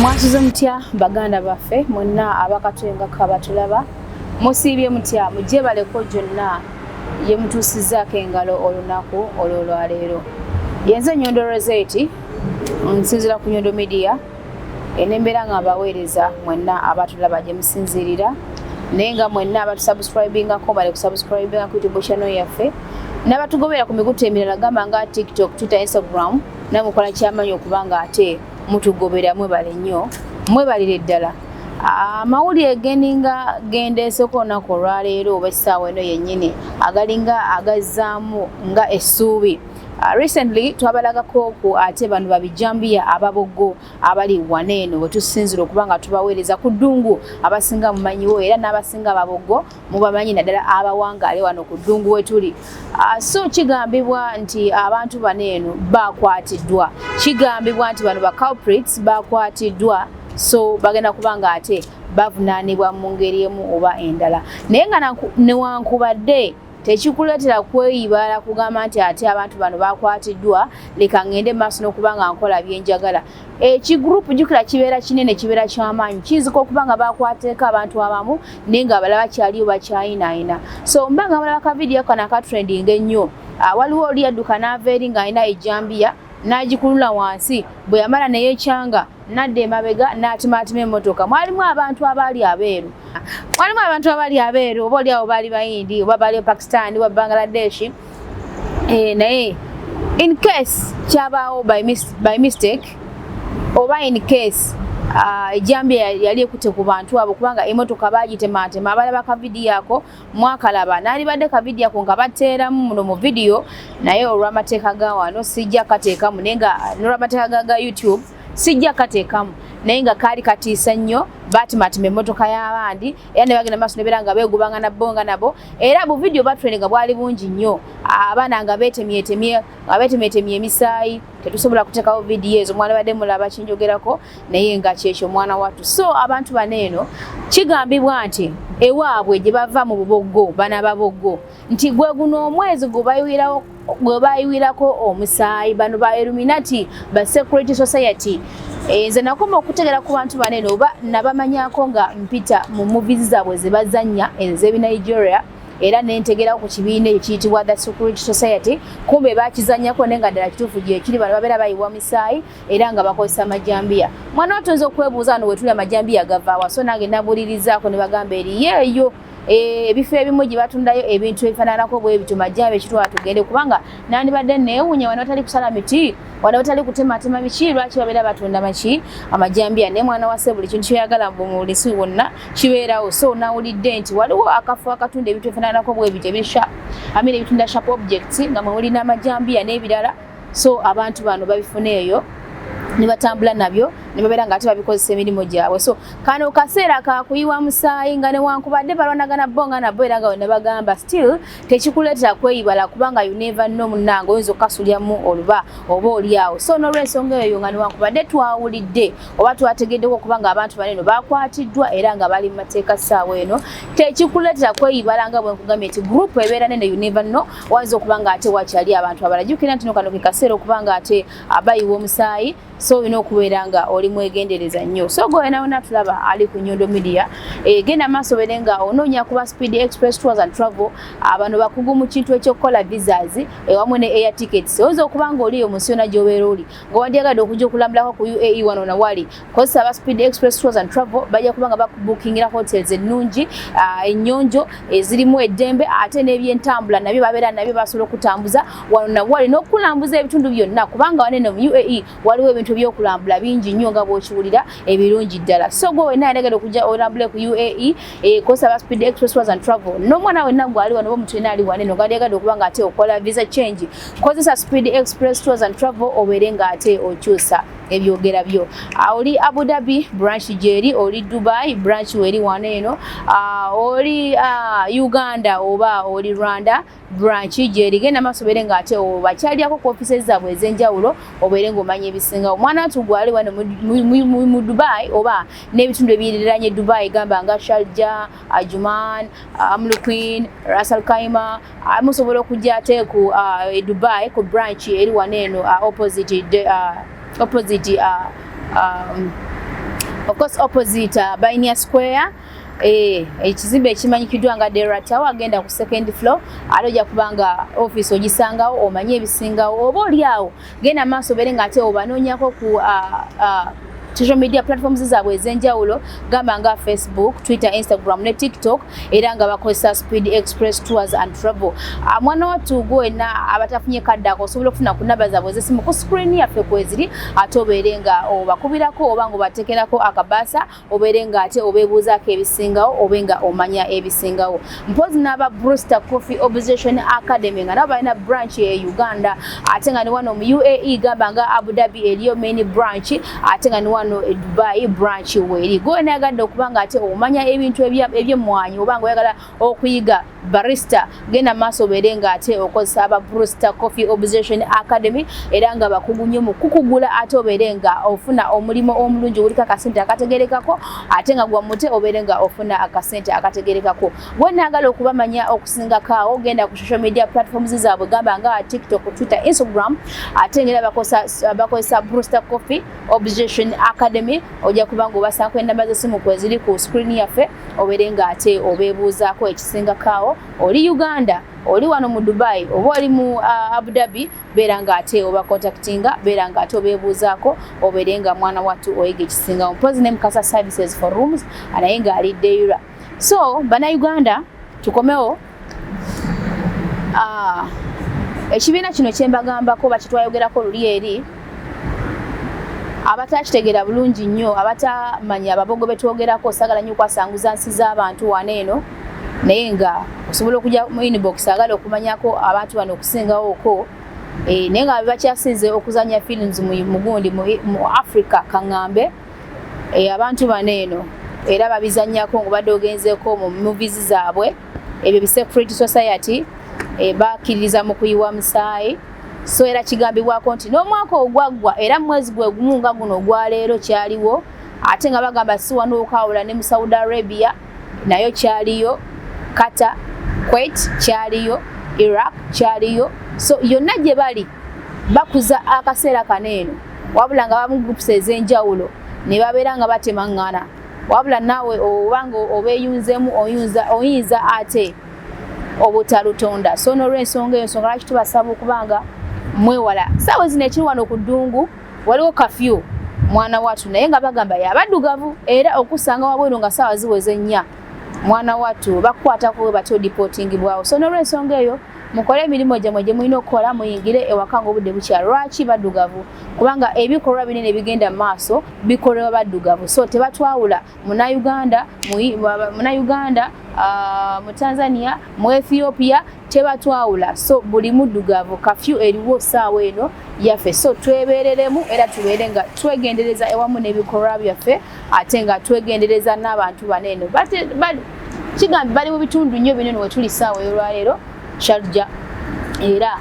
Mwasuze mutya baganda baffe mwenna abakatwengako abatulaba? Musiibye mutya? Mugyebaleko gyonna ye mutuusizzaako engalo olunaku olw'olwaleero. Yenze Nyondo Rosette, nsinziira ku Nyondo Media enembeera nga mbaweereza mwenna abatulaba gye musinziirira, naye nga mwenna abatusubscribingako bale kusubscribinga ku YouTube channel yaffe, n'abatugobera ku mikutu emirala gamba nga TikTok, Twitter, Instagram, namukola kyamanyi okuba nga ate mutugobera. Mwebale nnyo, mwebalire ddala. Amawulire geninga gendeeseko olunaku olwaleero oba essaawa eno yennyini agalinga agazzaamu nga essuubi. Recently twabalagako ku ate bano babijambiya ababogo abali wano eno bwe tusinzira okuba nga tubaweereza ku ddungu. Abasinga mumanyiwo era n'abasinga ababogo mubamanyi, naddala abawangaale wano ku ddungu we tuli. So kigambibwa nti abantu bano eno bakwatiddwa, kigambibwa nti bano ba culprits bakwatiddwa, so bagenda kuba nga ate bavunaanibwa mu ngeri emu oba endala. Naye nga newankubadde tekikuleetera kweyibala kugamba nti ate abantu bano bakwatiddwa, leka ngende maaso n'okuba nga nkola byenjagala. Ekigurupu jjukira kibeera kinene, kibeera kyamaanyi, kiyinzika okuba nga bakwateeko abantu abamu naye nga abalala bakyaliyo bakyayinaayina. So mba nga balaba kavidiyo kano akatrending ennyo, waliwo oli yadduka n'ava eri ng'alina ejjambiya n'agikulula wansi, bwe yamala neyekyanga nadda emabega n'atimaatima emmotoka. Mwalimu abantu abaali abeeru, mwalimu abantu abaali abeeru, oba oli awo baali Bayindi oba baali Pakistan oba Bangladesh. Naye in case kyabaawo by mistake oba in case ejjambiya yali ekutte ku bantu abo, kubanga emotoka bagitematema. Abalaba kavidiyo ako mwakalaba, naalibadde kavidiyo ako nga bateeramu muno mu vidiyo, naye olw'amateeka ga wano sijja kateekamu, naye nga n'olw'amateeka ga YouTube sijja kateekamu, naye nga kaali katiisa nnyo. Batimatima emmotoka y'abandi era ne bagenda maaso nebeera nga beegubanga nabo nga nabo. Era bu vidiyo batrendinga bwali bungi nnyo, abaana nga beetemyetemye, nga beetemyetemye emisaayi. Tetusobola kuteekawo vidiyo ezo, mwana badde mulaba kinjogerako, naye nga kyekyo mwana wattu. So abantu bano eno kigambibwa nti ewaabwe gye bava mu buboggo, bana baboggo, nti gwe guno omwezi gwe bayiwirako omusaayi bano ba Illuminati, ba Security Society. Nze nakoma okutegera ku bantu bano eno oba nabamanyako nga mpita mu movies zaabwe ze bazannya ez'Ebinigeria, era nentegerako ku kibiina ekyo kiyitibwa The Security Society. Kumbe bakizannyako, naye nga ddala kituufu gyekiri. Bano babeera bayiwa misaayi era nga bakozesa amajambiya. Mwana watuyinza okwebuuza wano wetuli amajambiya gavaawa? So nange nabulirizaako ne bagamba eriyo eyo ebifo ebimu gye batundayo ebintu ebifaananako bwe bityo, majambi ekitwala tugende, kubanga nandibadde neewuunya wano batali kusala miti, wano batali kutematema biki, lwaki babeera batunda maki amajambiya? Naye mwana wase, buli kintu kyoyagala mu bulisi wonna kibeerawo. So nawulidde nti waliwo akafo akatunda ebintu ebifaananako bwe bityo ebisha amina, ebitunda sharp objects nga mwe mulina amajambiya n'ebirala. So abantu bano babifuna eyo ne batambula nabyo ne babeera nga ate babikozesa emirimu gyabwe. So kano kaseera kakuyiwa musaayi, nga newankubadde balwanagana bo nga nabo, era nga wena bagamba still tekikuleetera kweyibala, kubanga you never know, munnange, oyinza okukasulyamu oluba oba oli awo. So n'olwensonga eyo, nga newankubadde twawulidde oba twategeddeko okuba nga abantu bano eno bakwatiddwa era nga bali mu mateeka ssaawa eno, tekikuleetera kweyibala. Nga bwe nkugambye nti group ebeera nene, you never know, wayinza okuba nga ate wakyali abantu abalala. Jjukira nti no kano ke kaseera okuba nga ate abayiwa omusaayi, so olina okubeera nga oli mwegendereza nnyo. So gwe wena wena tulaba ali ku Nyondo Media, genda maaso obeere nga onoonya kuba Speed Express Tours and Travel. Abano bakugu mu kintu ekyokukola visas ewamu ne air tickets. Oyinza okuba nga oliyo mu nsi yonna gy'obeera oli nga wandyagadde okujja okulambulako ku UAE wano nawali, kozesa aba Speed Express Tours and Travel, bajja kuba nga bakubukingira hotels ennungi, ennyonjo, ezirimu eddembe, ate n'ebyentambula nabyo babeera nabyo, basobola okutambuza wano nawali n'okulambuza ebitundu byonna, kubanga wanene mu UAE waliwo ebintu ebyokulambula bingi nnyo nga bw'okiwulira, ebirungi ddala. So gwe wenna yandagala okujja olambule ku UAE, kozesa aba Speed Express Tours and Travel. N'omwana wenna gwali wano oba omuntu yenna ali wanene nga wandyagadde okuba nga ate okola visa change, kozesa Speed Express Tours and Travel obeere nga ate okyusa ebyogera byo. Oli Abu Dhabi, branch gyeri, oli Dubai, branch weri wano eno, oli Uganda oba oli Rwanda, branch gyeri. Genda maaso obeere ng'ate obakyalirako ku offices zaabwe ez'enjawulo obeere ng'omanya ebisingawo. Mwana watu gwali wano mu Dubai oba n'ebitundu ebiriranye Dubai, gamba nga Sharjah, Ajman, Umm Al Quwain, Ras Al Khaimah, musobola okujja ate ku e Dubai ku branch eri wano eno opposite Of course, opposite Bainia Square, ekizimbe ekimanyikiddwa nga Dera Tower, agenda ku second floor, ate ojja kubanga office ogisangawo, omanye ebisingawo. Oba oli awo, genda maaso obeere nga ate obanoonyako ku social media platforms zaabwe ez'enjawulo, gamba nga Facebook, Twitter, Instagram ne TikTok, era nga bakozesa Speed Express Tours and Travel. Mwana wattu, gwe wenna abatafunye kadde ako, osobola okufuna ku namba zaabwe ez'essimu ku screen yaffe kweziri, ate obeere nga obakubirako oba nga obatekerako akabaasa, obeere nga ate obeebuuzaako ebisingawo, obe nga omanya ebisingawo. Mpozi n'aba Brewster Coffee Observation Academy, nga nabo balina branch e Uganda, ate nga ne wano mu UAE, gamba nga Abu Dhabi, eriyo main branch, ate nga ne wano e Dubai branch weeri. Gwe nayagadde okuba nga ate omanya ebintu ebyemmwanyi oba nga oyagala okuyiga barista, genda maaso obeere nga ate okozesa aba Brewster Coffee Observation Academy, era nga bakugu nnyo mu kukugula, ate obeere nga ofuna omulimu omulungi oguliko akasente akategerekako, ate nga gwamute obeere nga ofuna akasente akategerekako. Gwe naagala okubamanya okusingako awo, genda ku social media platforms zaabwe, gamba nga TikTok, Twitter, Instagram, ate nga era bakozesa Brewster Coffee Observation Academy. Ojja kuba nga obasangako, enamba z'essimu kweziri ku screen yaffe, obeere nga ate obeebuuzaako ekisingako awo. Oli Uganda, oli wano mu Dubai, oba oli mu Abu Dhabi, beera nga ate oba contactinga, beera nga ate obeebuuzaako, obeere nga mwana wattu oyiga ekisingawo. Mpozi ne Mukasa Services for Rooms, naye ng'ali Deira. So Bannayuganda, tukomewo. Ekibiina kino kyembagambako bakitwayogerako luli eri abatakitegeera bulungi nnyo, abatamanya ababogo betwogerako. Sagala nnyo okwasanguza nsi z'abantu wano eno, naye nga osobola okujja mu inbox agala okumanyako abantu bano okusingawo okwo. Naye nga bakyasinze okuzanya films mu mugundi mu Africa, kaŋŋambe abantu bano eno era babizanyako ng'obadde ogenzeeko mu movies zaabwe ebyo bi secret society, bakkiririza mu kuyiwa musaayi. So era kigambibwako nti n'omwaka ogwaggwa, era mu mwezi gwe gumu nga guno ogwaleero, kyaliwo, ate nga bagamba si wano okawula, ne mu Saudi Arabia nayo kyaliyo, Qatar, Kuwait kyaliyo, Iraq kyaliyo. So yonna gye bali bakuza akaseera kano eno, wabula nga bamu groups ez'enjawulo ne babeera nga batemaŋŋana. Wabula naawe obanga obeeyunzeemu, oyinza ate obutalutonda. So n'olwensonga eyo, nsonga lwaki tubasaba okuba nga mwewala. Saawa zino ekiri wano ku ddungu, waliwo kafyu, mwana wattu, naye nga bagamba yabaddugavu, era okusanga wabweru nga saawa ziweze 4, mwana wattu, bakukwatako bwe batyo, deportingibwawo. So n'olwensonga eyo, mukole emirimu gyammwe gye mulina okukola, muyingire ewaka ng'obudde bukya. Lwaki baddugavu? Kubanga ebikolwa binene ebigenda mu maaso bikolebwa baddugavu, so tebatwawula Munnayuganda, Munnayuganda mu Tanzania, mu Ethiopia, tebatwawula. So buli muddugavu, kafyu eriwo saawa eno yaffe, so twebereremu era tubeere nga twegendereza ewamu n'ebikolwa byaffe, ate nga twegendereza n'abantu bano eno. Kigambi bali mu bitundu nnyo binene wetuli saawa ey'olwaleero, Sharjah, era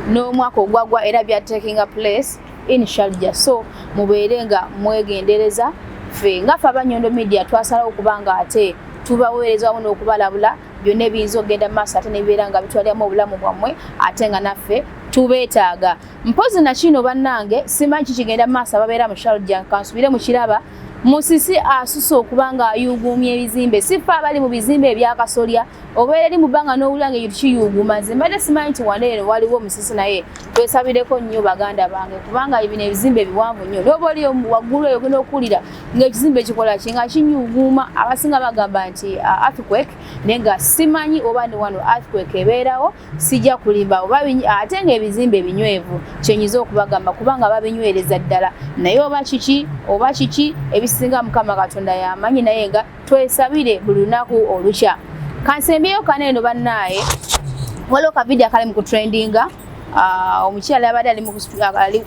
n'omwaka ogwagwa era bya taking a place in Sharjah. So mubeere nga mwegendereza. Ffe nga ffe Abanyondo Media twasalawo okuba nga ate tubaweereza wamu n'okubalabula byonna ebiyinza okugenda mu maaso, ate nebibeera nga bitwaliramu obulamu bwammwe, ate nga naffe tubeetaaga. Mpozi nakino, bannange, simanyi kikigenda mu maaso, ababeera mu Sharjah, kansubire mukiraba, musisi asuse okuba nga ayuuguumya ebizimbe. Sifa abali mu bizimbe ebyakasolya, obeera eri mu bbanga n'owulira nga ekintu kiyuuguuma. Nze mbadde simanyi nti wano eno waliwo musisi, naye twesabireko nnyo, baganda bange, kubanga bino ebizimbe ebiwanvu nnyo, n'oba oli waggulu eyo ogenda okuwulira ng'ekizimbe kikola ki, nga kinyuuguuma. Abasinga bagamba nti earthquake, naye nga simanyi oba ne wano earthquake ebeerawo. Sijja kulimba oba ate ng'ebizimbe binywevu, kyenyiza okubagamba, kubanga babinywereza ddala. Naye oba kiki oba kiki, ebisinga Mukama Katonda yamanyi, naye nga twesabire buli lunaku olukya. Kansembyeyo kana eno, bannaaye, waliwo ka video akali mu kutrendinga. Omukyala abadde ali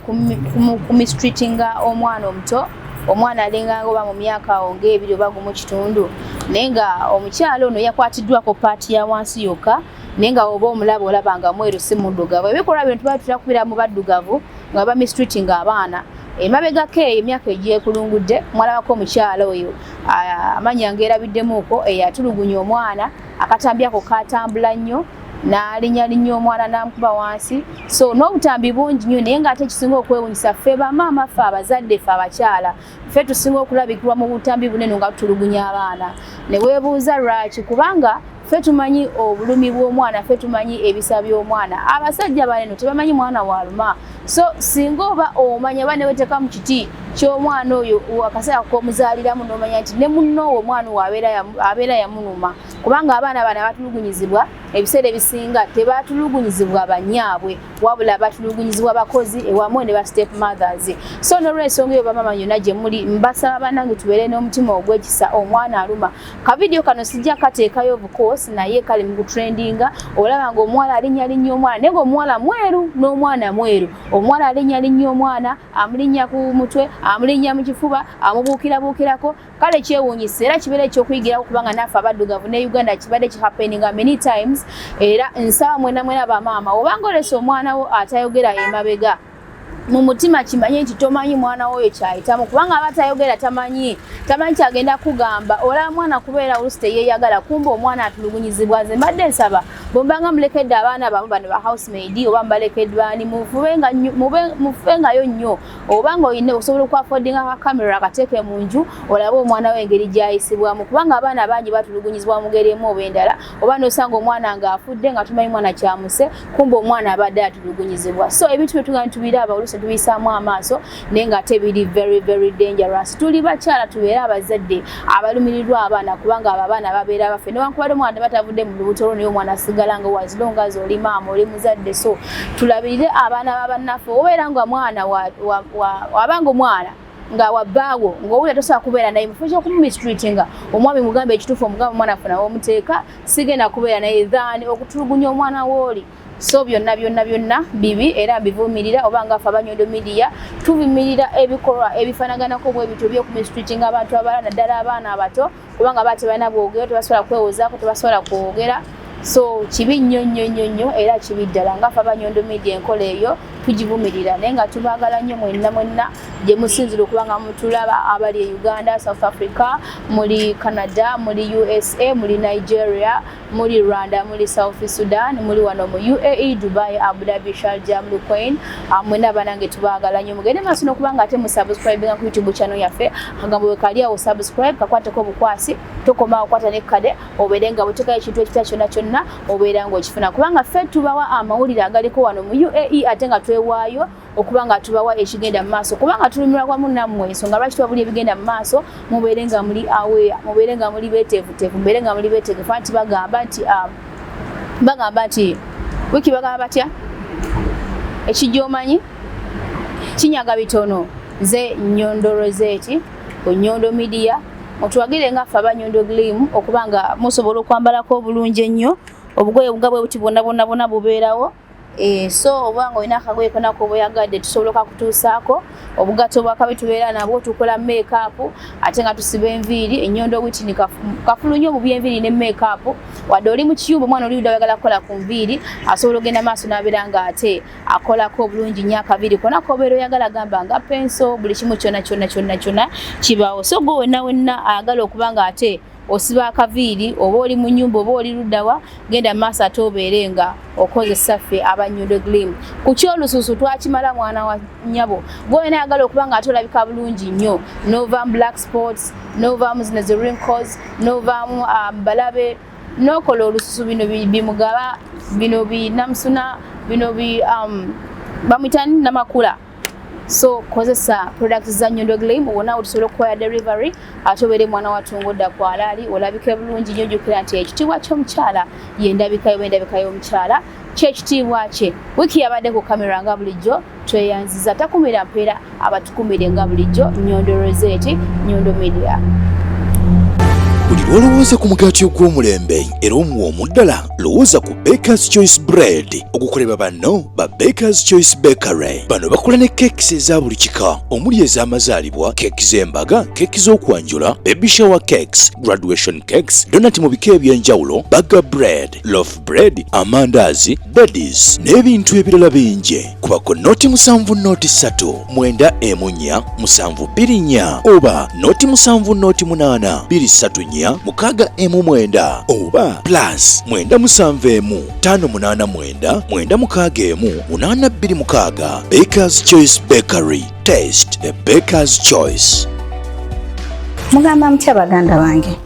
ku mistreatinga omwana omuto. Omwana alinganga oba mu myaka awo ng'ebiri oba gumu kitundu, naye nga omukyala ono yakwatiddwako part ya wansi yokka, naye nga oba omulaba olaba nga mweru, si muddugavu. Ebikolwa bino tuba tutakubira mu baddugavu nga bamistreatinga abaana. Emabegako eyo emyaka egyekulungudde, mwalabako omukyala oyo, amanya ngeerabiddemuuko, eyatulugunya omwana. Akatambi ako katambula nnyo. N'alinyalinnya omwana n'amukuba wansi. So n'obutambi bungi nnyo, naye ng'ate ekisinga okwewunyisa, ffe bamaama, ffe abazadde, ffe abakyala, ffe tusinga okulabikirwa mu butambi bunene nga tutulugunya abaana. Ne weebuuza lwaki, kubanga ffe tumanyi obulumi bw'omwana, ffe tumanyi ebisa by'omwana. Abasajja baneno tebamanyi mwana waluma. So singa oba omanya oba neweteka mu kiti ky'omwana oyo akaseera k'omuzaaliramu, n'omanya nti ne munnoowo omwana owo abeera yamunuma, kubanga abaana bano abatulugunyizibwa ebiseera ebisinga tebatulugunyizibwa banyaabwe, wabula batulugunyizibwa bakozi ewamu ne ba step mothers. So n'olwensonga eyo, bamama yonna gye muli, mbasaba bannange tubeere n'omutima ogw'ekisa. Omwana aluma. Kavidiyo kano sijja kateekayo, of course, naye kali mu kutrendinga. Olaba nga omuwala alinnya linnya omwana, naye ng'omuwala mweru n'omwana mweru. Omuwala alinnya linnya omwana, amulinnya ku mutwe, amulinnya mu kifuba, amubuukirabuukirako. Kale kyewuunyisa era kibeera ekyokuyigirako, kubanga naffe abaddugavu ne Uganda kibadde kihappeninga many times. Era nsaba mwena mwena bamaama, obanga olese omwana wo atayogera emabega, mu mutima kimanye nti tomanyi mwana woyo kyayitamu, kubanga aba tayogera, tamanyi kyagenda kugamba. Olaba mwana kubeera olusi teyeeyagala, kumba omwana atulugunyizibwa. Nze mbadde nsaba, bwembanga mulekedde abaana bamu bano ba housemaid oba mubalekedde bani, mufengayo nnyo. Oba nga oyina osobola okwaffordinga ka kamera, akateeke mu nju, olabe omwana we engeri gyayisibwamu, kubanga abaana bangi batulugunyizibwa mu ngeri emu oba endala. Oba nosanga omwana ng'afudde nga tumanyi mwana kyamuse, kumba omwana abadde atulugunyizibwa. So ebintu byetugamba tubiraba, oluusi tubiyisaamu amaaso, naye nga ate biri very very dangerous. Tuli bakyala, tubeere abazadde abalumirirwa abaana, kubanga abo abaana babeera baffe, newankubadde omwana batavudde mu lubuto lwo, naye omwana asigala nga, as long as oli maama, oli muzadde. So tulabirire abaana babannaffe. Obeera nga mwana wabanga omwana nga wabbaawo ng'owulira tosobola kubeera naye, mufo kyokumumistreatinga omwami, mugambe ekituufu, omugambe omwana afuna womuteeka, sigenda kubeera naye, than okutulugunya omwana wooli. So byonna byonna byonna bibi era mbivumirira. Oba nga ffe Abanyondo Media tuvumirira ebikolwa ebifaanaganako bwe bityo ebyokumistreatinga abantu abalala, naddala abaana abato, kubanga baba tebalina bwogero, tebasobola kwewozaako, tebasobola kwogera. So kibi nnyo nnyo nnyo nnyo era kibi ddala. Nga ffe Abanyondo Media enkola eyo tugivumirira, naye nga tubaagala nnyo mwenna mwenna gye musinzira okuba nga mutulaba, abali e Uganda, South Africa, muli Canada, muli USA, muli Nigeria, muli Rwanda, muli South Sudan, muli wano mu UAE, Dubai, Abu Dhabi, Sharjah, muli Queen, mwenna banange tubaagala nnyo. Mugende maaso n'okuba nga ate musubscribinga ku YouTube channel yaffe. Akagambo bwe kali awo "subscribe", kakwateko obukwasi, tokomaawo, kwata nekkade, obeere nga bwetekayo ekintu ekipya kyonna kyonna obeera ng'okifuna, kubanga ffe tubawa amawulire agaliko wano mu UAE, ate nga twewaayo okuba nga tubawa ekigenda mu maaso, kubanga tulumirwa wamu nammwe. Ensonga lwaki tuba buli ebigenda mu maaso, mubeere nga muli aware, mubeere nga muli beeteefuteefu, mubeere nga muli beetegefu. Anti bagamba nti wiki, bagamba batya, ekijja omanyi kinyaga bitono. Nze Nyondo Rosette ku Nyondo Media. Mutuwagire nga ffe Abanyondo Glim, okuba nga musobola okwambalako obulungi ennyo. Obugoye nga bwe buti bwonna bwonna bwonna bubeerawo. So oba nga olina akagoye konna koba oyagadde, tusobola okakutuusaako. Obugatto bwakabi tubeera nabwo, tukola makeup ate nga tusiba enviiri. Enyondo Witini kafulu nnyo mu byenviiri ne makeup. Wadde oli mu kiyumba, omwana oli ludda oyagala kukola ku nviiri, asobola ogenda maaso n'abeera nga ate akolako obulungi nnyo akaviiri konna kobeera oyagala, gamba nga penso, buli kimu kyonna kyonna kyonna kyonna kibaawo. So gwe wenna wenna ayagala okuba nga ate osiba akaviiri, oba oli mu nyumba oba oli luddawa, genda maaso ate obeere nga okozesa ffe Abanyondo Glim. Ku kyolususu twakimala, mwana wa nnyabo. Gwe wena ayagala okuba nga ate olabika bulungi nnyo, novaamu black spots, novaamu zino zi wrinkles, novaamu balabe, nokola olususu, bino bimugaba, bino binamusuna, bino bi bamuyita namakula. So kozesa products za Nyondo Glim wonna otusobola okukola delivery, ate obeere mwana watunga odda ku alaali, olabike bulungi nnyo. Jjukira nti ekitiibwa ky'omukyala yendabika yo, endabika y'omukyala kyekitiibwa kye. Wiiki yabadde ku kamera nga bulijjo, tweyanziza takumira mpeera abatukumire nga bulijjo. Nyondo Rosette, Nyondo Media. Buli lw'olowooza ku mugaati ogw'omulembe era omuwoomu ddala, lowooza ku Bakers Choice Bread ogukolebwa banno ba Bakers Choice Bakery. Bano bakola ne cakes eza buli kika, omuli ez'amazaalibwa, keeki z'embaga, keeki z'okwanjula, baby shower cakes, graduation cakes, donut mu bika eby'enjawulo, burger bread, loaf bread, amandaazi, daddies n'ebintu ebirala bingi. Kubako 070 3 9 14 724 oba 070 8 234. 4 6 19 oba plus 971 589 961 826. Baker's Choice Bakery. Taste the Baker's Choice. Mugamba mutya baganda bange,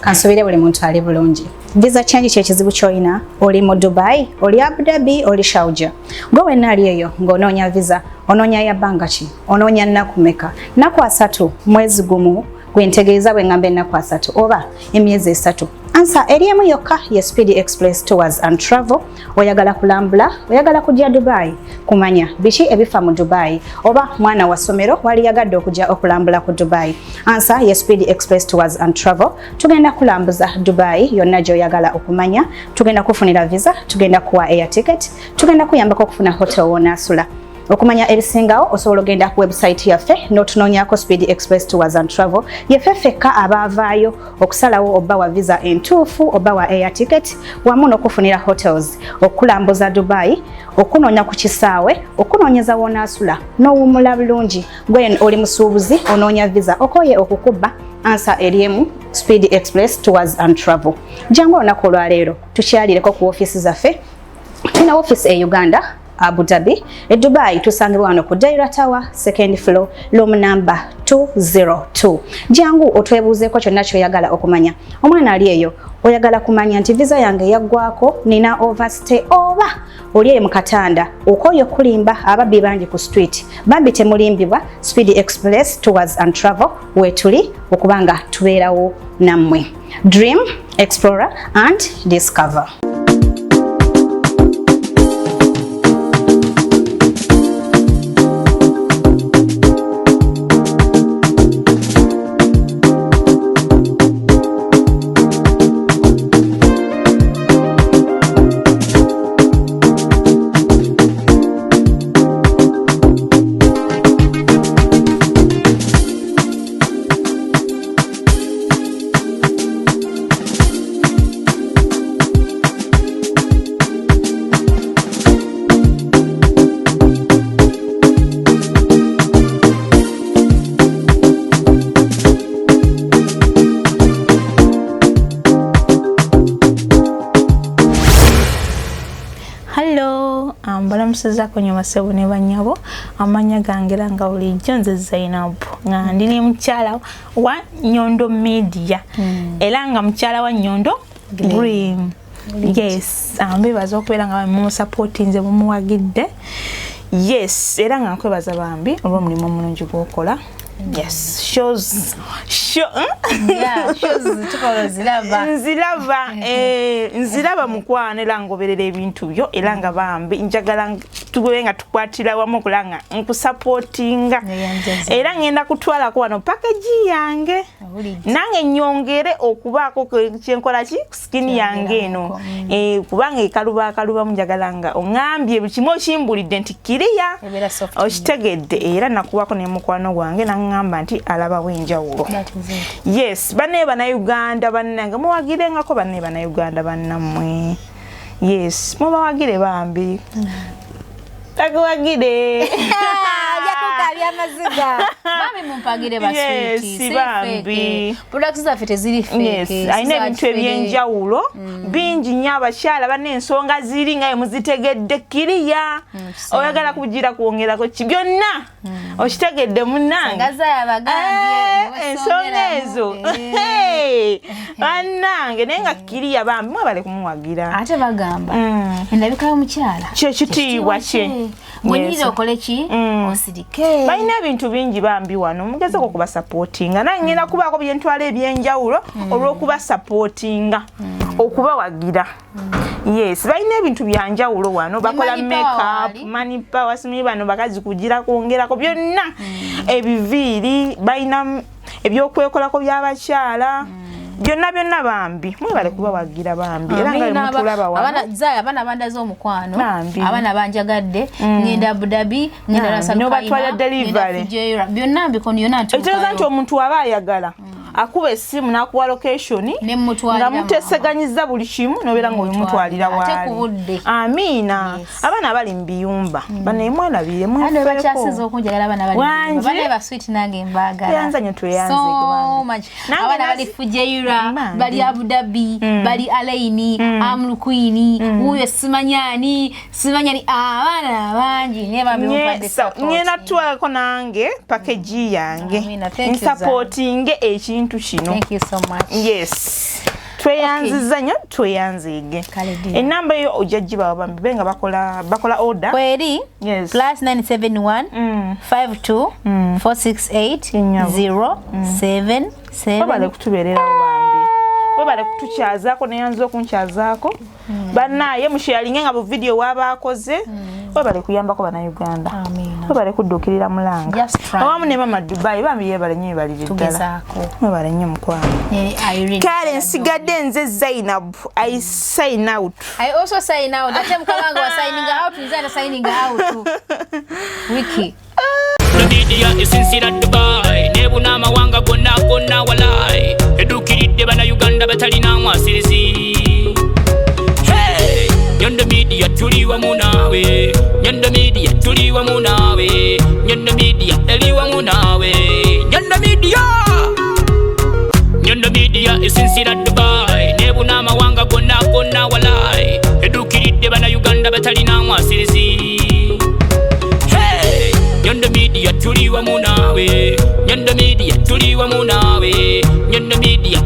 kansubire buli muntu ali bulungi. Visa change kyekizibu ky'olina, oli mu Dubai, oli Abu Dhabi, oli Sharjah. Gwe wenna ali eyo ng'onoonya visa, onoonya ya bbanga ki, onoonya nnaku meka? Nnaku 3, mwezi gumu, gwe ntegeeza bwe ngamba ennaku 3 oba emyezi 3. Answer eri emu yokka, ye Speed Express Tours and Travel. Oyagala kulambula, oyagala kujja Dubai kumanya biki ebifa mu Dubai, oba mwana wa ssomero waliyagadde okujja okulambula ku Dubai. Answer ye Speed Express Tours and Travel. Tugenda kulambuza Dubai yonna gy'oyagala okumanya, tugenda kufunira visa, tugenda kuwa air ticket, tugenda kuyambako okufuna hotel w'onaasula. Okumanya ebisingawo osobola ogenda ku website yaffe n'otunoonyako Speed Express Tours and Travel. Yeffe ffekka abaavaayo okusalawo obba wa visa entuufu, obba wa air ticket, wamu n'okufunira hotels, okulambuza Dubai, okunoonya ku kisaawe, okunoonyeza w'onaasula n'owummula bulungi. Gwe oli musuubuzi onoonya visa, okoye okukubba, answer eri emu, Speed Express Tours and Travel. Jangu olunaku olwaleero tukyalireko ku ofiisi zaffe. Tulina ofiisi e Uganda, Abu Dhabi, e Dubai tusangibwa wano ku Deira Tower, second floor, room number 202. Jangu otwebuuzeeko kyonna ky'oyagala okumanya. Omwana ali eyo oyagala kumanya nti visa yange yaggwako, nina overstay, oba oli eyo mu katanda okooye okulimba, ababbi bangi ku street. Bambi temulimbibwa, Speed Express Tours and Travel weetuli okubanga tubeerawo nammwe. Dream, explore and discover. Hello, mbalamusizaako nnyo basebo ne bannyabo. Amannya gange era nga bulijjo nze Zainabu, nga ndi ne mukyala wa Nyondo Media, era nga mukyala wa Nyondo Green. Yes, mbebaza okubeera nga mumusapootinze, mumuwagidde. Yes, era nga nkwebaza bambi olw'omulimu omulungi gw'okola. Yes, shows show. Yeah, shows tukola ziraba. Nziraba, mukwano, era ngoberera ebintu byo, era nga bambi njagala tube nga tukwatira wamu okulaba nga nkusapootinga. Neyanjaza. Era ngenda kutwalako wano package yange, Bulijjo. nange nyongere okubaako kyenkola ki ku skin yange eno. Kubanga ekaluba akalubamu, njagala nga oŋŋambye buli kimu okimbulidde nti kiriya. Ebeera soft. Okitegedde? Era nakubako ne mukwano gwange naŋŋamba nti alabawo enjawulo. That is it. Yes, bannaye Bannayuganda bannange, muwagirengako bannaye Bannayuganda bannammwe. Yes, mubawagire bambi, takuwagire. Jakukabya amaziga. Bambi mumpagire ba Yes, sweetie. Si bambi. fake. Products zaffe teziri fake. Yes, alina ebintu ebyenjawulo bingi nnyo. Abakyala banna, ensonga ziri nga muzitegedde kiriya. Oyagala kugira kwongerako ki byonna okitegedde munnange. Ngaza yabagambye. Ensonga ezo. Hey, bannange, naye nga kiriya bambi mwebale kumuwagira. Ate bagamba endabika y'omukyala Kyekitiibwa kye. Bwenyiriza okole ki, osirike. Balina ebintu bingi bambi wano, mugezeko okubasapootinga. Nange ngenda kubaako byentwala ebyenjawulo olw'okubasapootinga, okubawagira. Yes, balina ebintu byanjawulo wano, bakola Money Power makeup. wali. Money Power, simanyi bano bakazi kugira kwongerako byonna, ebiviiri, balina ebyokwekolako by'abakyala byonna byonna. Bambi mwebale kubawagira bambi, era nga Abaana bemutulaba wano. Zaya, abaana bandaze omukwano. Bambi. Abaana banjagadde, ngenda Abu Dhabi, ngenda Bambi. Ras Al N'obatwala Khaimah, delivery. ngenda Fujairah, byonna mbikono yonna Ekitegeeza nti ntuukayo. omuntu aba ayagala. Akuba essimu n'akuwa location nga muteeseganyiza buli kimu nobeera nga obimutwalira waali. Amiina. Abaana abali mu biyumba banaye mwerabire mwefeeko. Okunjagala abaana bali mu biyumba ba sweet nange mbaagala. Tweyanza nnyo tweyanze so much. Abaana bali Fujairah, bali Abu Dhabi, bali Alaini, Amul Queen, wuuyo simanyani simanyani abaana bangi naye bambi mumpadde support. Ngenda twalako nange package yange nsupportinge ekintu kino. Thank you so much. Yes. Tweyanziza nnyo tweyanziige. Enamba eyo ojja gibawa bambi be nga bakola order. Kweri yes. +971 52 468 077. Webale kutubeererawo bambi. Webale kutukyazaako neyanza okunkyazaako. Bannaaye musharinge nga bu video wabaakoze. Webale kuyambako bannayuganda. Webale kudduukirira mulanga. Awamu ne mama Dubai bambi yeebale nnyo yeebalire ddala. Webale nnyo mukwano. Kale nsigadde nze Zainab. I sign out. I also sign out. Ate mukama wa signing out nze ata signing out. Wiki. Media esinzira Dubai nebuna amawanga gonna gonna walai edukiridde bannayuganda batalina mwasirizi. Hey! Nyondo Media tuli wamu naawe. Nyondo Media tuli wamu naawe. Nyondo Media eri wamu naawe. Nyondo Media. Nyondo Media esinzira Dubai nebuna amawanga gonna gonna walai edukiridde bannayuganda batalina mwasirizi. Hey! Nyondo Media tuli wamu naawe. Nyondo Media tuli wamu naawe. Nyondo Media